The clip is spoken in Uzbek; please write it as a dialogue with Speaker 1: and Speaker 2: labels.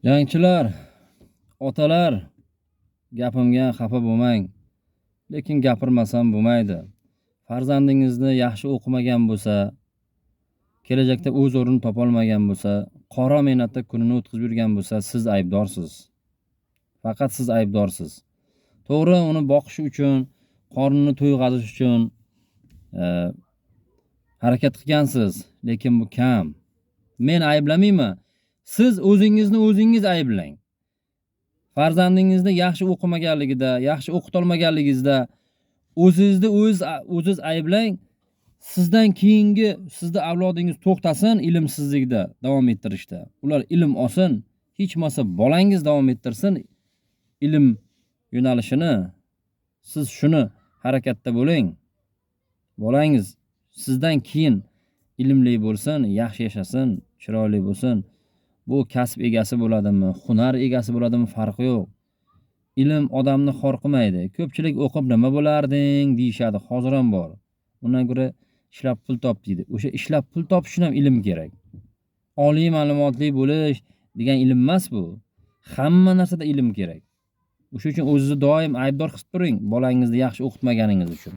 Speaker 1: Jangchilar, otalar, gapimga xafa bo'lmang, lekin gapirmasam bo'lmaydi. Farzandingizni yaxshi o'qimagan bo'lsa, kelajakda o'z o'rnini topolmagan bo'lsa, qora mehnatda kunini o'tkazib yurgan bo'lsa, siz aybdorsiz. Faqat siz aybdorsiz. To'g'ri, uni boqish uchun, qornini to'yg'azish uchun harakat qilgansiz, lekin bu kam. Men ayblamayman. Siz o'zingizni o'zingiz ayblang. Farzandingizni yaxshi o'qimaganligida, yaxshi o'qitolmaganligingizda o'zingizni o'ziz ayblang. Sizdan keyingi sizni avlodingiz to'xtasin ilmsizlikda davom ettirishda. Ular ilm olsin, hech bo'lmasa bolangiz davom ettirsin ilm yo'nalishini. Siz shuni harakatda bo'ling. Bolangiz sizdan keyin ilmli bo'lsin, yaxshi yashasin, chiroyli bo'lsin. Bu kasb egasi bo'ladimi, hunar egasi bo'ladimi, farqi yo'q. Ilm odamni xor qilmaydi. Ko'pchilik o'qib nima bo'larding deyishadi, hozir ham bor. Undan ko'ra ishlab pul top deydi. O'sha ishlab pul topish uchun ham ilm kerak. Oliy ma'lumotli bo'lish degan ilm emas bu. Hamma narsada ilm kerak. O'sha uchun o'zingizni doim aybdor his turing, bolangizni yaxshi o'qitmaganingiz uchun.